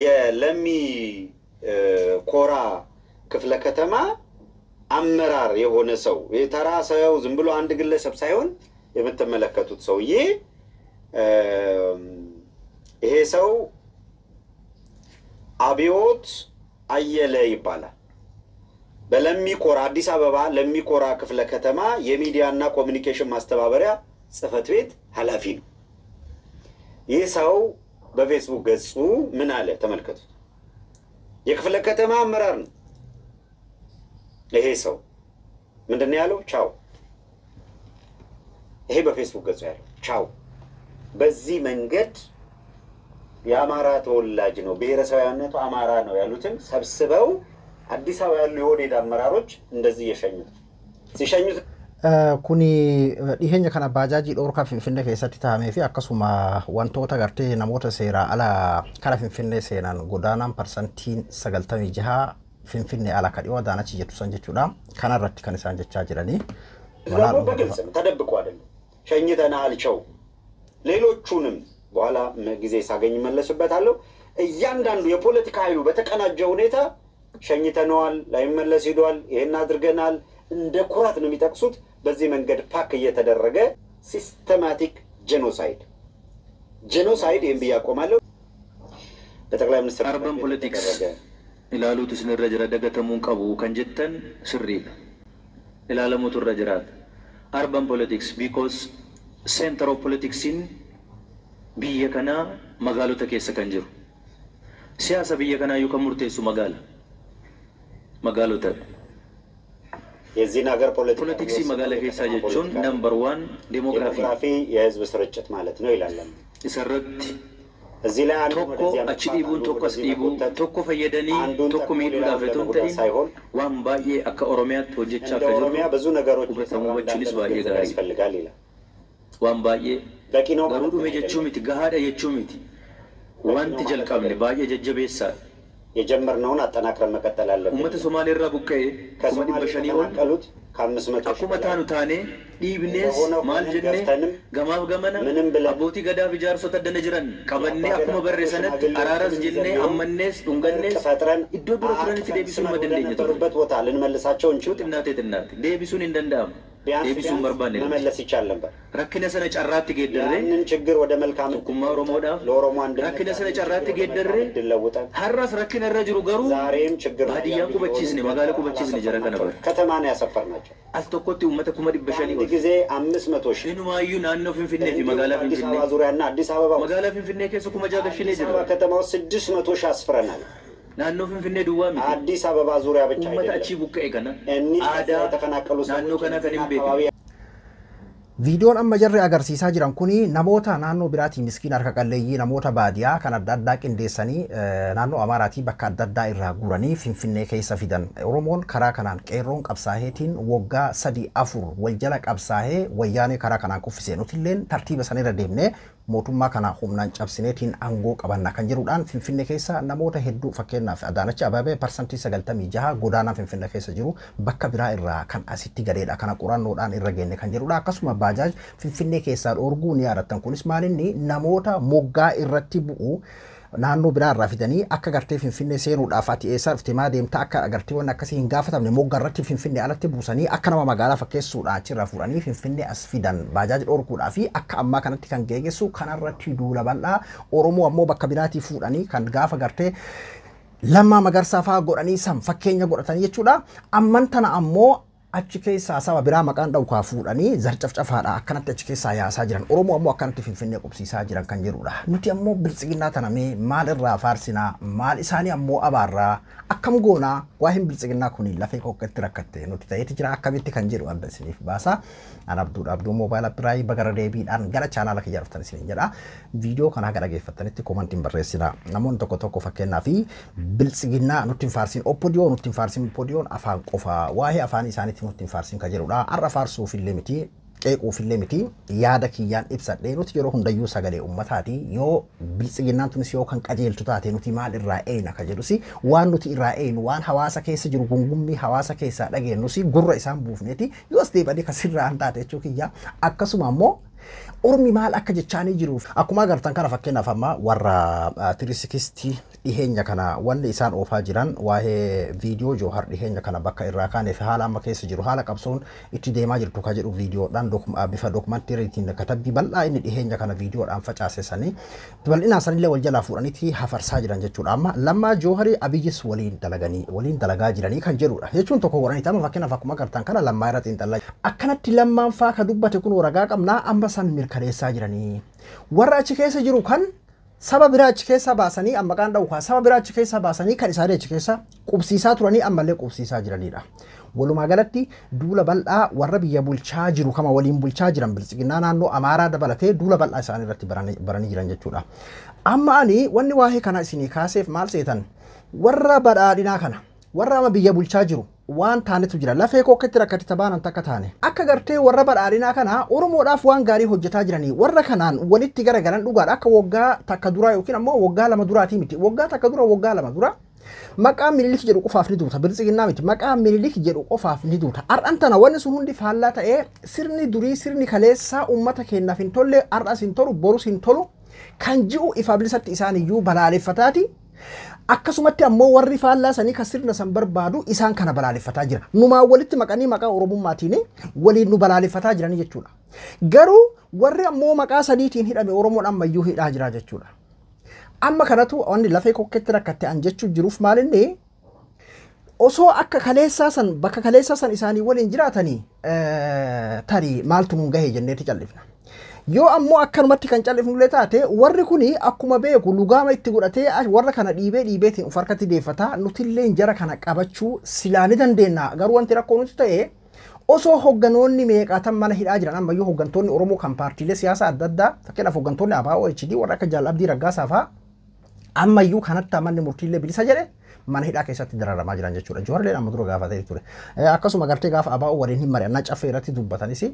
የለሚ ኮራ ክፍለ ከተማ አመራር የሆነ ሰው፣ የተራ ሰው፣ ዝም ብሎ አንድ ግለሰብ ሳይሆን የምትመለከቱት ሰውዬ፣ ይሄ ሰው አብዮት አየለ ይባላል። በለሚ ኮራ፣ አዲስ አበባ ለሚ ኮራ ክፍለ ከተማ የሚዲያና ኮሚኒኬሽን ማስተባበሪያ ጽሕፈት ቤት ኃላፊ ነው። ይህ ሰው በፌስቡክ ገጹ ምን አለ? ተመልከቱት። የክፍለ ከተማ አመራር ነው። ይሄ ሰው ምንድን ነው ያለው? ቻው። ይሄ በፌስቡክ ገጹ ያለው ቻው። በዚህ መንገድ የአማራ ተወላጅ ነው፣ ብሔረሰባዊነቱ አማራ ነው ያሉትን ሰብስበው አዲስ አበባ ያሉ የኦህዴድ አመራሮች እንደዚህ እየሸኙት ሲሸኙት Kuni dhiheenya kana baajaajii dhoorkaa Finfinnee keessatti taa'amee fi akkasuma wantoota gartee namoota seeraa ala kara Finfinnee seenan godaanaan parsantiin 96 Finfinnee ala ka dhiyoo Adaanachi jettu san jechuudha. Kanarratti kan isaan jechaa jiranii. ደግሞ በግልጽ ነው፣ ተደብቆ አይደለም። ሸኝተናል ቸው። ሌሎቹንም በኋላ ጊዜ ሳገኝ እመለስበታለሁ። እያንዳንዱ የፖለቲካ ኃይሉ በተቀናጀ ሁኔታ ሸኝተነዋል፣ ላይመለስ ሂዷል፣ ይሄን አድርገናል፣ እንደ ኩራት ነው የሚጠቅሱት። በዚህ መንገድ ፓክ እየተደረገ ሲስተማቲክ ጄኖሳይድ፣ ጄኖሳይድ። ይህን ብዬ አቆማለሁ። በጠቅላይ ሚኒስትር Urban politics ilaaluutu isinirra jira, dagatamuu hin qabu kan jettan sirriidha. Ilaalamuutu irra jiraata. Urban politics because center of politicsiin biyya kanaa magaalota keessa kan jiru. Siyaasa biyya kanaa iyyuu kan murteessu magaala. Magaalotadha. የዚህን ሀገር ፖለቲካ Politicsii magaalaa keessaa jechuun number one demography. ዴሞግራፊ የህዝብ ስርጭት ማለት ነው ይላል። Isarratti እዚህ ላይ አንዱን tokko ወደዚያ achi መግፋት፣ dhiibuun አንዱን tokko as ወደዚህ dhiibuu መጎተት፣ tokko fayyadanii አንዱን tokko ጠቅሞ miidhuudhaaf ሌላውን otoo hin ለመጉዳት ta'in ሳይሆን waan baay'ee akka Oromiyaatti hojjechaa እንደ akka ኦሮሚያ jirru ብዙ ነገሮች hubatamu እየሰራ hubachuunis እንዳለ baay'ee መገንዘብ gaariidha. ያስፈልጋል ይላል። Waan baay'ee በቂ ነው garuu ማለት dhume jechuu አይደለም። miti, gahaadha jechuu miti. Wanti jalqabne baay'ee jajjabeessaadha. የጀመርነውን አጠናክረን መቀጠል አለብን። Uummata Somaalee irraa buqqa'e kuma ከሶማሌ 500 ol የተፈናቀሉት ከ500 ሺህ akkuma በላይ taanu taanee dhiibnees እንደሆነ maal ሆነን jennee ገፍተንም gamaaf gamana ምንም ብለን abbootii gadaa fi jaarsota addana jiran qabannee የአባ akkuma ገዳ barree sanatti araaras ሽማግሌዎችን jennee ይዘን ቢሆን ammannees እርቅ dhungannees ፈጥረን iddoo dura turanitti አቅፈን deebisuun ስመን ma ወደ dandeenya turre. ነበሩበት ቦታ ልንመልሳቸው Yoo እንችል ነበር። xinnaate xinnaate deebisuun hin danda'amu. ቢያንስ Deebisuun ቢያንስ barbaanne nuti. መመለስ ይቻል ነበር። Rakkina sana carraatti geeddarree ያንን ችግር ወደ መልካም tokkummaa Oromoodhaaf ለኦሮሞ አንድነት rakkina sana ያንን ችግር carraatti ወደ መልካም geeddarree እድል ለውጠን har'as rakkina irra jiru garuu ዛሬም ችግር ላይ baadiyyaan ያሉ qubachiisne ቢሆንም magaala ገጠር qubachiisne jara kana አላሰፈርናቸውም። bara. ከተማ ነው ያሰፈርናቸው። Al tokkotti uummata 500,000 በአንድ ol. ጊዜ 500,000 Inumaayyuu naannoo Finfinnee fi እንዲሁም magaalaa በአዲስ Finfinnee አበባ ዙሪያና አዲስ አበባ ውስጥ magaalaa Finfinnee keessa 6,000 gashinee አዲስ አበባ jirra. ከተማ ውስጥ 600,000 አስፍረናል። Naannoo Finfinnee duwwaa miti. አዲስ አበባ ዙሪያ ብቻ Uummata አይደለም። achii buqqa'e kana እኒህ ከዚያ aadaa የተፈናቀሉ naannoo ሰዎች kanaa kan hin አካባቢ beekne. Viidiyoon amma jarri agarsiisaa jiran kuni namoota naannoo biraatii miskiin harka qalleeyyii namoota baadiyaa kan adda addaa qindeessanii naannoo Amaaraatii bakka adda addaa irraa guuranii Finfinnee keessa fidan. Oromoon karaa kanaan qeerroon qabsaaheetiin waggaa 3 4 wal jala qabsaahee wayyaanee karaa kanaan kuffisee nutilleen tartiiba sanirra deemnee mootummaa kana humnaan cabsineetiin aangoo qabanna kan jedhuudhaan Finfinnee keessa namoota hedduu, fakkeenyaaf Adaanachi Abeebee parsantii 96 godaanaa Finfinnee keessa jiru bakka biraa irraa kan asitti galeedha. Kana qorannoodhaan irra geenne kan jedhudha. Akkasuma baajaaj Finfinnee keessaa dhoorguu ni yaadattan. Kunis maalinni namoota moggaa irratti bu'u naannoo biraa irraa fidanii akka gartee Finfinnee seenuudhaaf ati eessaa dhufte, maa deemta, akka agartee waan akkasii hin gaafatamne moggaa irratti Finfinnee alatti buusanii akka nama magaalaa fakkeessuudhaan achirraa fuudhanii Finfinnee as fidan baajaaj dhoorkuudhaa fi akka ammaa kanatti kan geeggessu kanarratti duula bal'aa. Oromoo ammoo bakka biraatii fuudhanii kan gaafa gartee Lammaa Magarsaa fa'aa godhanii san fakkeenya godhatanii jechuudha. Amman tana ammoo achi keessaa saba biraa maqaan dhawkaa fuudhanii zarcafcafaadha akkanatti achi keessaa yaasaa jiran. Oromoo ammoo akkanatti Finfinnee qubsiisaa jiran kan jedhudha. Nuti ammoo biltsiginnaa tana mee maal irraa faarsinaa, maal isaanii ammoo abaarraa, akkam goonaa? Waa'een biltsiginnaa kun lafee kokkatti rakkatte nuti ta'eeti jira, akkamitti kan jedhu adda isiniif baasa. An Abduudha, Abduu Moobaayil Appiraayi. Bagara deebiidhaan gara chaanaala kiyyaa dhuftan isiniin jedha. Viidiyoo kanaa gara dhaggeeffattanitti koomantiin barreessina. Namoonni tokko tokko fakkeenyaa fi biltsiginnaa nutti hin faarsin, oppodiyoo nutti hin faarsin, oppodiyoon afaan qofaa waa'ee afaan isaaniitti nutti hin faarsin kan jedhudha. Har'a faarsuufillee miti, qeequufillee miti, yaada kiyyaan ibsadhee. Nuti yeroo hundayyuu sagalee ummataati. Yoo biltsiginnaan tunis yoo kan qajeeltu taate nuti maal irraa eeyna ka jedhusi, waan nuti irraa eeynu waan hawaasa keessa jiru, gungummii hawaasa keessaa dhageenyusi gurra isaan buufneeti yoo as deebi'anii kan sirraan taate jechuu kiyya. Akkasuma ammoo Ormi maal akka jechaanii jiruuf akkuma agartan kana fakkeenyaaf amma warra tirisikistii dhiheenya kana wanni isaan oofaa jiran waa'ee viidiyoo Joohar dhiheenya kana bakka irraa kaanee fi haala amma keessa jiru haala qabsoon itti deemaa jirtu ka jedhu viidiyoodhaan bifa dookumantiiriitiin katabbii bal'aa inni dhiheenya kana viidiyoodhaan facaasesanii bal'inaan sanillee wal jalaa fuudhaniiti hafarsaa jiran jechuudha. Amma Lammaa Jooharii Abiyyis waliin dalaganii waliin dalagaa jiranii kan jedhudha. Jechuun tokko godhaniiti amma fakkeenyaaf akkuma agartan kana Lammaa irra xiinxallaa akkanatti Lammaan faa ka dubbate kun ragaa qabnaa amma san mirkaneessaa jiranii. Warra achi keessa jiru kan saba biraa achi keessa baasanii amma maqaan dha'u saba biraa achi keessa baasanii kan isaanii achi keessa qubsiisaa turanii ammallee qubsiisaa jiranidha. Walumaa galatti duula bal'aa warra biyya bulchaa jiru kama waliin bulchaa jiran biltsiginnaa naannoo Amaaraa dabalatee duula bal'aa isaanii irratti baranii jiran jechuudha. Amma ani wanni waa'ee kana isinii kaaseef maal seetan warra badhaadhinaa kana warra amma biyya bulchaa jiru waan taanetu jira lafee koo akkatti rakkate tabaanan takka taane akka gartee warra badhaadhinaa kana Oromoodhaaf waan gaarii hojjetaa jiranii warra kanaan walitti garagalan dhugaadha akka waggaa takka duraa yookiin ammoo waggaa lama duraatii miti waggaa takka dura waggaa lama dura maqaa Minilik jedhu qofaaf ni duuta biltsiginnaa miti maqaa Minilik jedhu qofaaf ni duuta har'an tana wanni sun hundi faallaa ta'ee sirni durii sirni kaleessaa uummata keenyaaf hin tolle har'as hin tolu borus hin tolu kan ji'u ifa bilisatti isaan iyyuu balaaleffataati. Akkasumatti ammoo warri faallaa sanii kan sirna san barbaadu isaan kana balaaleffataa jira. Numaa walitti maqanii maqaa Oromummaatiin waliin nu balaaleffataa jiranii jechuudha. Garuu warri ammoo maqaa saniitiin hidhame Oromoon ammayyuu hidhaa jira jechuudha. Amma kanatu wanni lafee kokketti rakkatte an jechuu jiruuf maalinni osoo akka kaleessaa san bakka kaleessaa san isaanii waliin jiraatanii tarii maaltu nun gahe jenneeti callifna. Yoo ammoo akkanumatti kan callifnullee taate warri kuni akkuma beeku lugaama itti godhatee warra kana dhiibee dhiibeetiin of harkatti deeffataa nutillee jara kana qabachuu silaa ni dandeenya. Garuu wanti rakkoo nuti ta'e osoo hogganoonni meeqaatan mana hidhaa jiran ammayyuu hoggantoonni Oromoo kan paartiilee siyaasaa adda addaa fakkeenyaaf hoggantoonni ABO HD warra akka Jaal Abdii Raggaasaa fa'aa ammayyuu kanatti manni murtiillee bilisa jedhe mana hidhaa keessatti dararamaa jiran jechuudha. Joharleen amma dura gaafatee ture. Akkasuma gartee gaafa ABO waliin hin mari'annaa caffee irratti dubbatanis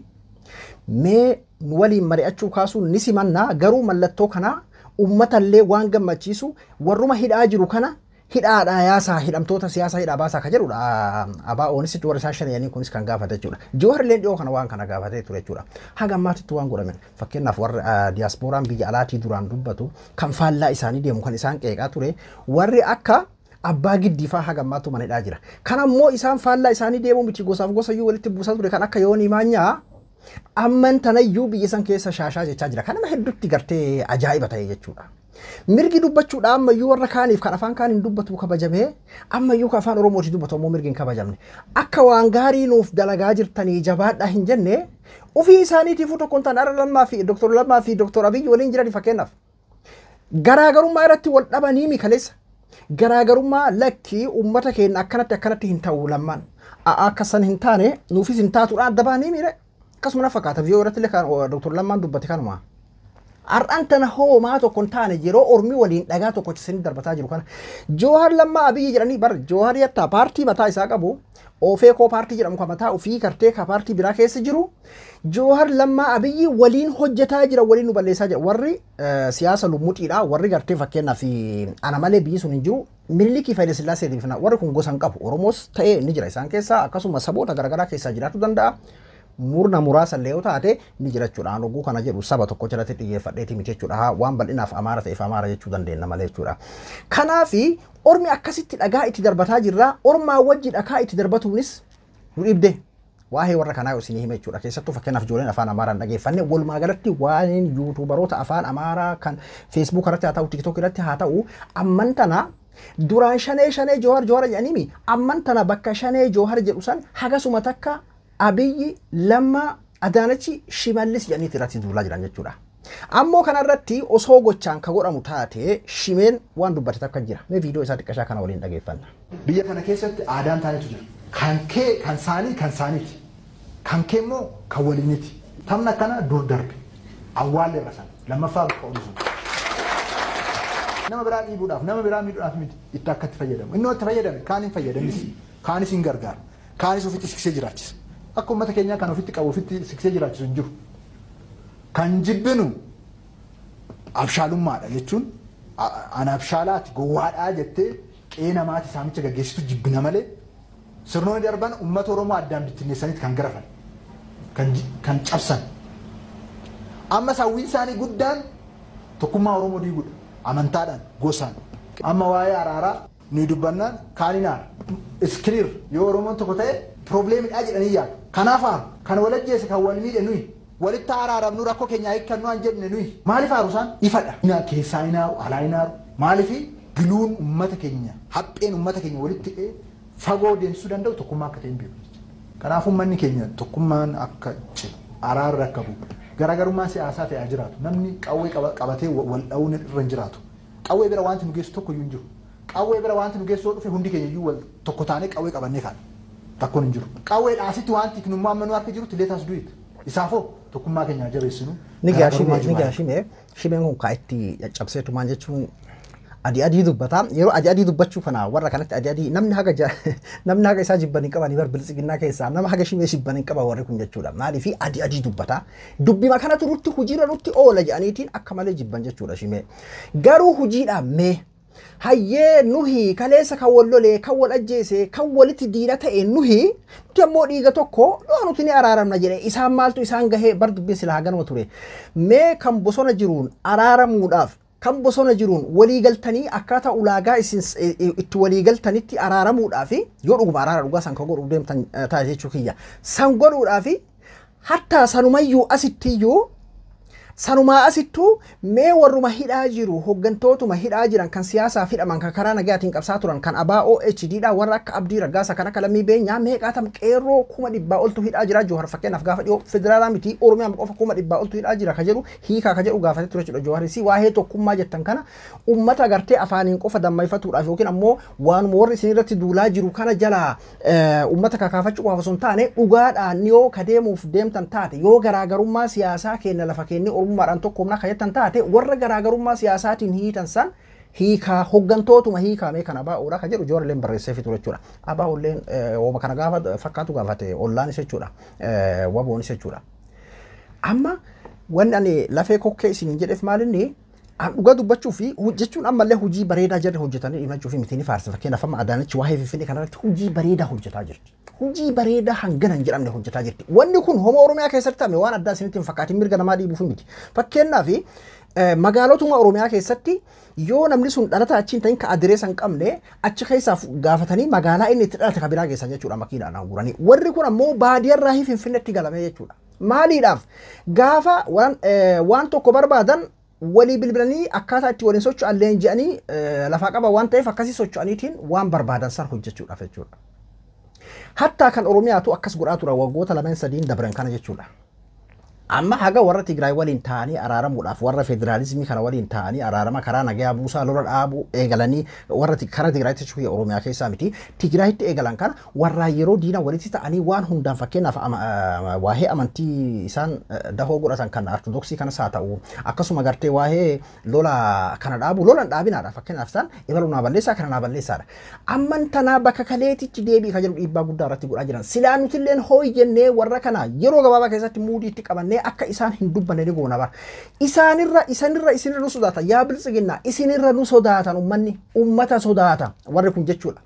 mee nu waliin mari'achuu kaasuun ni simannaa garuu mallattoo kanaa uummatallee waan gammachiisu warruma hidhaa jiru kana hidhaadhaa yaasaa hidhamtoota siyaasaa hidhaa baasaa ka jedhudha. ABO'onis warra isaan shanayanii kunis kan gaafate jechuudha. Joharleen dhiyoo kana waan kana gaafatee ture jechuudha. Haga ammaatitti waan godhame fakkeenyaaf warra diyaaspooraan biyya alaatii duraan dubbatu kan faallaa isaanii deemu kan isaan qeeqaa ture warri akka abbaa giddii faa haga ammaatu mana hidhaa jira. Kan ammoo isaan faallaa isaanii deemu miti gosaaf gosayyuu walitti buusaa ture kan akka Yoonii Maanyaa amman tanayyuu biyya san keessa shaashaa jechaa jira. Kanama hedduutti gartee ajaa'iba ta'e jechuudha. Mirgi dubbachuudha ammayyuu warra kaaniif kan afaan kaaniin dubbatu kabajamee ammayyuu kan afaan Oromootiin dubbatu ammoo mirgi hin kabajamne. Akka waan gaarii nuuf dalagaa jirtanii jabaadhaa hin jenne ofii isaaniitiifuu tokko hin taane har'a Lammaa fi Dooktor Lammaa fi Dooktor Abiyyi waliin jirani fakkeenyaaf. Garaagarummaa irratti wal dhabanii mi kaleessa. Garaagarummaa lakkii uummata keenya akkanatti akkanatti hin ta'u Lammaan. Akka san hin taane nuufis hin taatuudhaan adda baanii miire. Akkasuma na fakkaata viiyoo irratti illee kan Dooktor Lammaan dubbate kanuma. Har'aan tana hoomaa tokko hin taane yeroo ormi waliin dhagaa tokko isin darbataa jiru kana. Joohar Lammaa Abiyyi jedhanii bar Joohar yattaa paartii mataa isaa qabu Ofeekoo paartii jedhamu kan mataa ofii kartee ka paartii biraa keessa jiru Joohar Lammaa Abiyyi waliin hojjetaa jira waliin nu balleessaa jira warri siyaasa lummuxiidha warri gartee fakkeenyaaf ana malee biyyi sun hin jiru Minilikii fi Hayilasillaasee fina warri kun gosa hin qabu Oromoos ta'ee ni jira isaan keessaa akkasuma saboota garaagaraa keessaa jiraachuu danda'a. Murna muraasa illee yoo taate ni jira jechuudha. Aan oguu kana jedhu saba tokko jalatti xiyyeeffadheeti miti jechuudha. Waan bal'inaaf Amaara ta'eef Amaara jechuu dandeenya malee jechuudha. Kanaafi ormi akkasitti dhagaa itti darbataa jirra. Ormaa wajji dhagaa itti darbatuunis nu dhibde. Waa'ee warra kanaa isinii hima jechuudha. Keessattuu fakkeenyaaf ijoolleen afaan Amaaraan dhageeffanne walumaa galatti waa'een yuutuubaroota afaan Amaaraa kan Feesbuuk irratti haa ta'u Tiiktook irratti haa ta'u amman tana duraan shanee shanee Joohar Joohar jedhaniimi amman tana bakka shanee Joohar jedhu san hagasuma takka Abiyyi Lammaa Adaanachi Shimallis jedhaniiti irratti duulaa jiran jechuudha. Ammoo kanarratti osoo gochaan ka godhamu taate Shimeen waan dubbate takka jira. Mee viidiyoo isaa xiqqashaa kana waliin dhageeffanna. Biyya kana keessatti aadaan taanetu jira. Kan kee kan saanii kan saaniiti. Kan kee immoo kan waliiniti. Taphni akkana dur darbe. Awwaalli irra sana. Lammaffaa bakka oolu sun. Nama biraa dhiibuudhaaf nama biraa miidhuudhaaf miti itti akka itti fayyadamu. Inni itti fayyadame kaan hin fayyadamis. Kaanis hin gargaaru. Kaanis ofitti siqsee jiraachisa. Akka uummata keenyaa kan ofitti qabu ofitti siqsee jiraachisu hin jiru. Kan jibbinu abshaalummaadha jechuun ana abshaalaati gowwaadhaa jettee qe'ee namaati saamicha gaggeessitu jibbina malee sirnoonni darban uummata Oromoo addaan bittinneessaniiti kan garafan kan cabsan. Amma hawwiin isaanii guddaan tokkummaa Oromoo diiguudha. Amantaadhaan, gosaan. Amma waa'ee araaraa nuyi dubbannaan kaaniin aara. Iskiriir yoo Oromoon tokko ta'e probleemidhaa jedhanii yaadu. Kanaaf aaru. Kan wal ajjeese kan wal miidhe nuyi. Walitti araaramnu rakkoo keenya hiikkannu an jenne nuyi. Maaliif aaru isaan? Ifadha. Keessaa hin aaru, alaa hin aaru. Maaliif giluun uummata keenya, hapheen uummata keenya walitti hidhee fagoo deemsisuu danda'u tokkummaa akka ta'e hin beeku. Kanaaf uummanni keenya tokkummaan akka cimu, araarri akka bu'u, garaagarummaan siyaasaa fe'aa jiraatu. Namni qawwee qabatee wal dha'uun irra hin jiraatu. Qawwee bira wanti nu geessu tokko iyyuu hin jiru. Qawwee bira wanti nu geessu yoo dhufe hundi keenya iyyuu wal tokko taanee qawwee qabannee kaana. Rakkoon hin jiru. Qawwee dhaasitti wanti nummaa amma nu harka jirutti let us do it. Isaafoo tokkummaa keenya jabeessinu. Ni gaa shimee shimeen kun kaa itti caccabseetumaan jechuun adii adii dubbata. Yeroo adii adii dubbachuu kana warra kanatti adii adii namni haga namni haga isaa jibban hin qaban bar biltsiginnaa keessaa nama haga shimee jibban hin qaban warri kun jechuudha. Maaliif adii adii dubbata. Dubbima kanatu nutti hojiirra nutti oola jedhaniitiin akka malee jibban jechuudha shimee. Garuu hojiidhaan mee hayyee nuhi kaleessa kan wal lolee kan wal ajjeese kan walitti diina ta'e nuhi nuti ammoo dhiiga tokko dhoo nuti ni araaramna jedhe isaan maaltu isaan gahee bar dubbiin silaa ganama ture. Mee kan bosona jiruun araaramuudhaaf kan bosona jiruun waliigaltanii akkaataa ulaagaa isin itti waliigaltanitti araaramuudhaaf yoo dhuguma araara dhugaa san kan godhuuf deemtan taate jechuu kiyya. San godhuudhaaf hattaa sanumayyuu asittiyyuu sanumaa asittuu mee warruma hidhaa jiru hooggantootuma hidhaa jiran kan siyaasaaf hidhaman kan karaa nagaatiin qabsaa turan kan ABO HD dha warra akka Abdii Raggaasa kan akka Lammii Beenyaa meeqaatam qeerroo 100,000 oltu hidhaa jira Johaar fakkeenyaaf gaafa dhiyoo federaalaa miti Oromiyaa qofa 100,000 oltu hidhaa jira ka jedhu hiikaa ka jedhu gaafatee ture jechuudha Johaar si waa'ee tokkummaa jettan kana ummata agartee afaaniin qofa dammayfatuudhaaf yookiin ammoo waanuma warri isin irratti duulaa jiru kana jalaa ummata kakaafachuu qofa osoo hin taane dhugaadhaan yoo ka deemuuf deemtan taate yoo garaagarummaa siyaasaa keenya lafa keenya oromummaadhaan tokkoomna ka jettan taate warra garaagarummaa siyaasaatiin hiitan san hiikaa hooggantootuma hiikaa mee kan ABOdha ka jedhu Johaar illeen barreessee ture jechuudha. ABO illeen wooma kana gaafa fakkaatu gaafate ollaanis jechuudha. Waboonis jechuudha. Amma wanni ani lafee kokkee isiniin jedheef maalinni an dhugaa dubbachuu fi jechuun ammallee hojii bareedaa jarri hojjetanii himachuu fi mitiin faarsa fakkeenyaaf amma Adaanach waa'ee Finfinnee kanarratti hojii bareedaa hojjetaa jirti. Hojii bareedaa hangana hin jedhamne hojjetaa jirti. Wanni kun homo Oromiyaa keessatti ta'ame waan addaa isinitti hin fakkaatin mirga namaa dhiibuuf miti. Fakkeenyaaf magaalotuma Oromiyaa keessatti yoo namni sun dhalata achiin ta'in ka adireessa hin qabne achi keessaa gaafatanii magaalaa inni itti dhalate ka biraa geessan jechuudha makiinaadhaan guuranii. Warri kun ammoo baadiyyaarraa Finfinneetti galame jechuudha. Maaliidhaaf gaafa waan tokko barbaadan walii bilbilanii akkaataa itti waliin socho'an leenji'anii lafaa qaba waan ta'eef akkasii socho'aniitiin waan barbaadan san hojjechuudhaaf jechuudha. Hattaa kan Oromiyaatu akkas godhaa tura waggoota 2-3 dabran kana jechuudha. Amma haga warra Tigraay waliin ta'anii araaramuudhaaf warra federaalizimii kana waliin ta'anii araarama karaa nagayaa buusaa lola dhaabuu eegalanii warra karaa Tigraayitti jechuudha Oromiyaa keessaa miti Tigraayitti eegalan kana warra yeroo diina walitti ta'anii waan hundaan fakkeenyaaf waa'ee amantii isaan dahoo godhatan kan Ortodoksii kanas haa ta'u akkasuma gartee waa'ee lola kana dhaabu lola hin dhaabinaadha fakkeenyaaf isaan ebaluu naa balleessaa kana naa balleessaadha. Amman tanaa bakka kaleetitti deebii kan jedhu dhiibbaa guddaa irratti godhaa jiran silaa nutilleen hooyi jennee warra kana yeroo gabaabaa keessatti muudii itti qabannee akka isaan hin dubbanne ni goona bara. Isaanirra isinirra isinirra nu sodaata yaa biltsiginnaa isinirra nu sodaatan ummanni ummata sodaata warri kun jechuudha.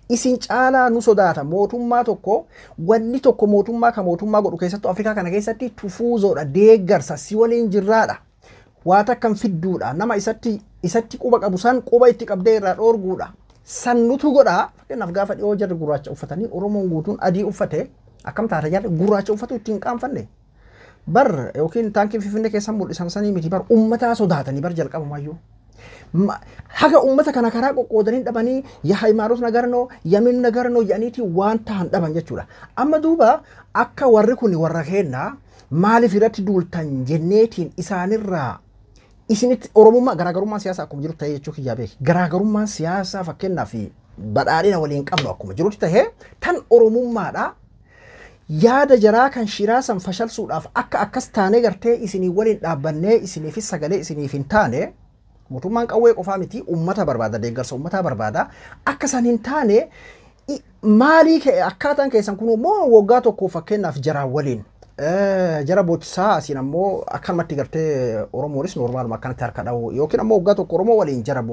Isin caalaa nu sodaata mootummaa tokko wanni tokko mootummaa ka mootummaa godhu keessattuu Afrikaa kana keessatti tufuuzoodha deeggarsa si waliin jirraadha. Waa takkan fidduudha nama isatti quba qabu san quba itti qabdee irraa dhoorguudha. San nutu godhaa fakkeenyaaf gaafa dhiyoo jarri gurraacha uffatanii Oromoon guutuun adii uffate akkam taata jarri gurraacha uffatu ittiin qaanfanne. Bar yookiin taankii Finfinnee keessa mul'isan sanii miti bar uummataa sodaatanii bar jalqabumayyuu. Haga uummata kana karaa qoqqoodanii dhabanii yaa hayimaanoot nagarnoo yamin nagarnoo jedhaniiti waan ta'an dhaban jechuudha. Amma duuba akka warri kun warra keennaa maaliif irratti duultan jenneetiin isaanirraa isinitti Oromummaa garaagarummaan siyaasaa akkuma jiru ta'ee jechuu kiyyaa beeki. Garaagarummaan siyaasaa fakkeenyaaf badhaadhina waliin qabnu akkuma jirutti ta'ee tan Oromummaadhaa. Yaada jaraa kan shiraa san fashalsuudhaaf akka akkas taanee gartee isinii waliin dhaabbannee isiniifis sagalee isiniif hin taane mootummaan qawwee qofaa miti uummata barbaada deeggarsa uummataa barbaada akka san hin taane maalii akkaataan keessan kun immoo waggaa tokko fakkeenyaaf jaraa waliin jara boochisaa asiin ammoo akkanumatti gartee Oromoonis noormaaluma akkanatti harka dha'u yookiin ammoo waggaa tokko Oromoo waliin jara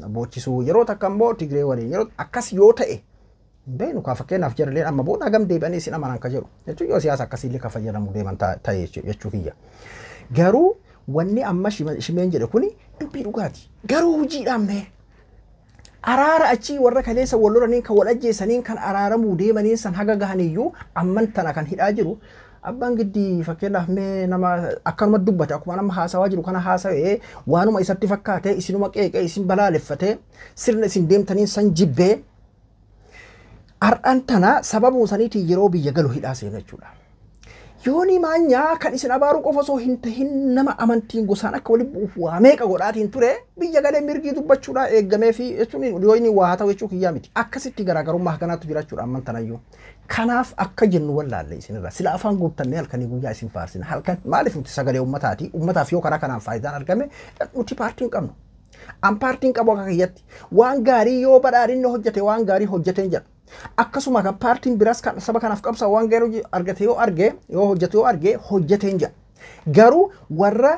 boochisuu yeroo takka ammoo Tigree waliin yeroo akkas yoo ta'e beenu kaa fakkeenyaaf jarrileen amma booda hagam deebi'anii isin amanan ka jedhu jechuun yoo siyaasa akkasiillee ka fayyadamu deeman ta'e jechuu kiyya. Garuu wanni amma Shimeen jedhe kuni dubbii dhugaati. Garuu hojiidhaan mee araara achii warra kaleessa wal lolaniin kan wal ajjeesaniin kan araaramuu deemaniin san haga gahaniyyuu amman tana kan hidhaa jiru. Abbaan Giddii fakkeenyaaf mee nama akkanuma dubbate, akkuma nama haasawaa jiru kana haasawee, waanuma isatti fakkaate isinuma qeeqee, isin balaaleffate, sirna isin deemtaniin san jibbee, har'aan tana sababuma saniitiin yeroo biyya galu hidhaa seenu jechuudha. Yooni Maanyaa kan isin abaaruu qofa osoo hin tahin nama amantiin gosaan akka walitti bu'uuf waa meeqa godhaatiin ture, biyya galee mirgii dubbachuudha eeggamee fi jechuun yoo inni waa haa ta'u jechuu kiyyaa miti. Akkasitti garaagarummaa akkanaatu jira jechuudha amman tanayyuu. Kanaaf akka jennu wallaalle isinirra. Sila afaan guuttannee halkanii guyyaa isin faarsina. Halkan maaliif nuti sagalee uummataati? Uummataaf yoo karaa kanaan faayidaan argame, nuti paartii hin qabnu. An paartiin qabu akka kiyyatti. Waan gaarii yoo Badhaadhinni hojjete, waan gaarii hojjeteen jedha. Akkasuma kan paartiin biraas kan saba kanaaf qabsa waan gaarii argate yoo arge, yoo hojjete yoo arge, hojjeteen jedha. Garuu warra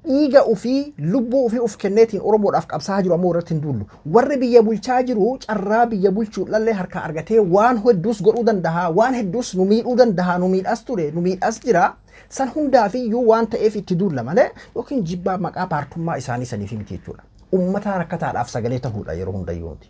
dhiiga ofii, lubbuu ofii of kenneetiin Oromoodhaaf qabsaa jiru ammoo irratti hin duullu. Warri biyya bulchaa jiru carraa biyya bulchuu dhallee harkaa argatee waan hedduus godhuu danda'a, waan hedduus nu miidhuu danda'a, nu miidhas ture, nu miidhas jira. San hundaafiyyuu waan ta'eef itti duulla malee yookiin jibbaa maqaa paartummaa isaanii saniif miti jechuudha. Uummata rakkataadhaaf sagalee ta'uudha yeroo hundayyuu nuti.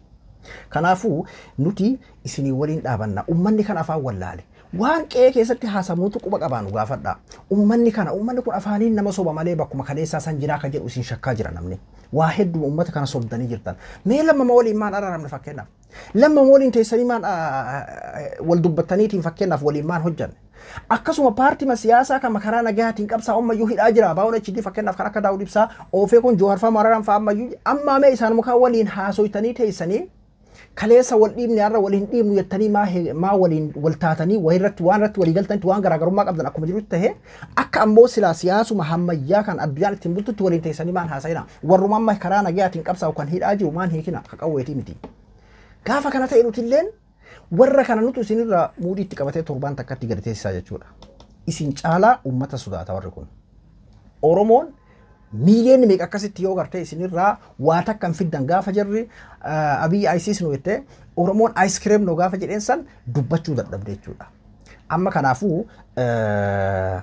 Kanaafuu nuti isinii waliin dhaabanna. Uummanni kan afaan wallaale. Waan qe'ee keessatti haasamuutu quba qabaanu gaafadha. Uummanni kana, uummanni kun afaaniin nama soba malee bakkuma kaleessaa san jiraa kan jedhu isin shakkaa jira namni. Waa hedduu uummata kana sobdanii jirtan. Mee Lammama waliin maan araaramne fakkeenyaaf? Lammama waliin teessanii maan wal dubbattaniitiin fakkeenyaaf waliin maan hojjanne? Akkasuma paartii siyaasaa kan karaa nagahaatiin qabsaa ammayyuu hidhaa jira. Abaa'oon HD fakkeenyaaf kan akka Daawud Ibsaa, Oofee kun, Johaar fa'aa, Maraaraan fa'aa ammayyuu ammaa mee isaan mukaa waliin haasoytanii teessanii, kaleessa wal dhiibne, har'a wal hin dhiibnu jettanii maa waliin wal taatanii wayirratti waan irratti walii galtanitti, waan garaagarummaa qabdan akkuma jirutti ta'e, akka ammoo silaa siyaasuma hammayyaa kan addunyaan ittiin bultutti waliin teessanii maan haasa'ina? Warruma amma karaa nagayaatiin qabsaa'u kan hidhaa jiru maan hiikina ka qawweetii miti? Gaafa kana ta'e nutilleen warra kana nutu isinirraa muudii itti qabatee torbaan takkatti gadi teessisaa jechuudha. Isin caalaa uummata sodaata warri kun. Oromoon miiliyoonni meeqa akkasitti yoo gartee isinirraa waa takka hin fiddan gaafa jarri Abiyyi ISIS nu jettee, Oromoon ice cream nu gaafa jedheen san dubbachuu dadhabde jechuudha. Amma kanaafuu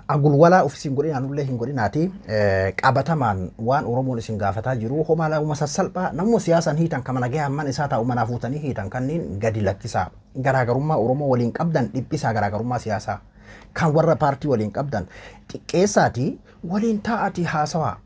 agulwalaa of isin godhinaa, nullee hin godhinaati, qabatamaan waan Oromoon isin gaafataa jiru homaa lama sassalphaa, namuma siyaasaan hiitan kama nagaya hamman isaa taa'u manaa fuutanii hiitan kanneen gadi lakkisaa. Garaagarummaa Oromoo waliin qabdan dhiphisaa, garaagarummaa siyaasaa kan warra paartii waliin qabdan xiqqeessaatii waliin taa'atii haasawaa.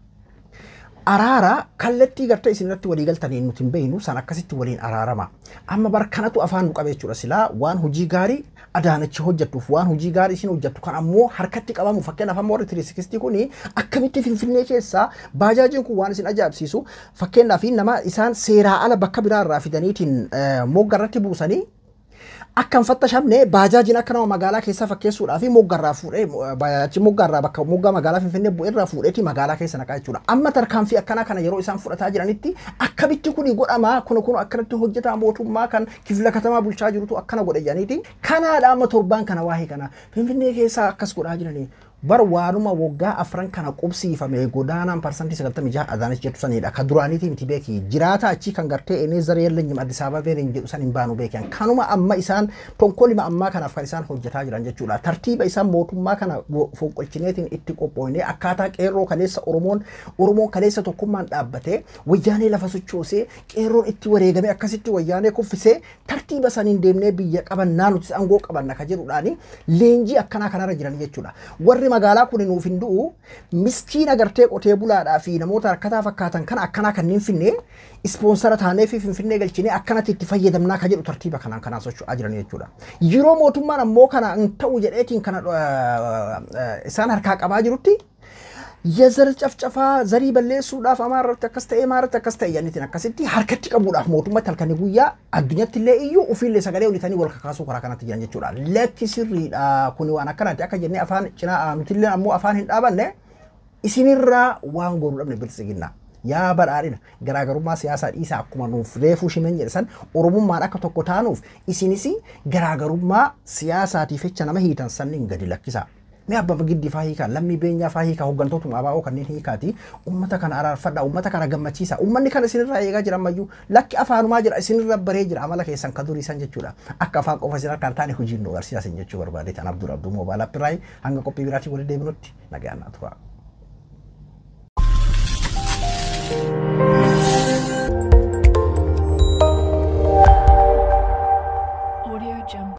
Araara kallattii gartee isin irratti walii galtanii nuti hin beeknu san akkasitti waliin araarama. Amma bar kanatu afaan nu qabe jechuudha. Silaa waan hojii gaarii Adaanachi hojjettuuf, waan hojii gaarii isin hojjettu kan ammoo harkatti qabamu, fakkeenyaaf amma warri 360 kuni akkamitti Finfinnee keessaa baajaajiin kun, waan isin ajaa'ibsiisu, fakkeenyaaf nama isaan seeraa ala bakka biraa irraa fidaniitiin mogga irratti buusanii akka hin fattashamne, baajaajiin akka nama magaalaa keessaa fakkeessuudhaa fi moggarraa fuudhee, achi moggarraa bakka moggaa magaalaa Finfinnee bu'eerraa fuudheeti magaalaa keessa naqaa jechuudha. Amma tarkaanfii akkanaa kana yeroo isaan fudhataa jiranitti akkamitti kuni godhamaa, kun akkanatti hojjetaa, mootummaa kan kifla katamaa bulchaa jirutu akkana godhe jedhaniiti. Kanaadha amma torbaan kana waa'ee kana Finfinnee keessaa akkas godhaa jiranii. Bar waanuma waggaa 4 kana qubsiifame godaanaan 96% Adaanach jettu sanidha. Ka duraaniitii miti beeki. Jiraata achii kan gartee እኔ ዘር የለኝም Addis Ababeen hin jedhu san hin baanu beekan. Kanuma amma isaan tonkolima ammaa kanaaf kan isaan hojjetaa jiran jechuudha. Tartiiba isaan mootummaa kana fonqolchineetiin itti qophoonee akkaataa qeerroo kaleessa Oromoon kaleessa tokkummaan dhaabbatee Wayyaanee lafa sochoosee, qeerroon itti wareegame, akkasitti Wayyaanee kuffisee, tartiiba saniin deemnee biyya qabannaa, nutis aangoo qabanna ka jedhuudhaani leenjii akkanaa kanarra jiran jechuudha. Warri magaalaa kun nuuf hin du'u, miskiina gartee qotee bulaadhaa fi namoota rakkataa fakkaatan kana akkanaa kanneen finne sponsor taanee fi Finfinnee galchinee akkanatti itti fayyadamnaa ka jedhu tartiiba kanaan kanaan socho'aa jiran jechuudha. Yeroo mootummaan ammoo kana hin ta'u jedheetiin kana isaan harkaa qabaa jirutti, የዘር ጨፍጨፋ zarii balleessuudhaaf Amaarratti akkas ta'e, Amaarratti akkas ta'e jedhaniitiin akkasitti harkatti qabuudhaaf mootummatti halkanii guyyaa addunyatti illee iyyuu ofiillee sagalee olitanii wal kakaasuu karaa kanatti jiran jechuudha. Lakki, sirriidha kuni, waan akkanaati akka jennee afaan cinaa nutillee ammoo afaan hin dhaabanne isinirraa waan goonuu dhabne. Biltsiginnaa, yaa Badhaadhina, garaagarummaa siyaasaa dhiisaa. Akkuma nuuf reefuu Shimeen jedhe san, Oromummaan akka tokko taanuuf isinis garaagarummaa siyaasaatiif jecha nama hiitan sanniin gadi lakkisaa. Mee Abbaa Giddii faa hiikaa, Lammii Beenyaa faa hiikaa, hooggantootuma ABO kanneen hiikaati. Uummata kana araarfadhaa, uummata kana gammachiisa. Uummanni kana isinirraa eegaa jira ammayyuu. Lakki, afaanumaa jira, isinirra baree jira amala keessan ka durii san jechuudha. Akka afaan qofa isin harkaan taane hojiin nu agarsiisa isin jechuu barbaade. Tan Abdul Abduu Moobaala Appiraayi, hanga qophii biraatiin walitti deebinutti nagaan naa tura. Audio Jungle.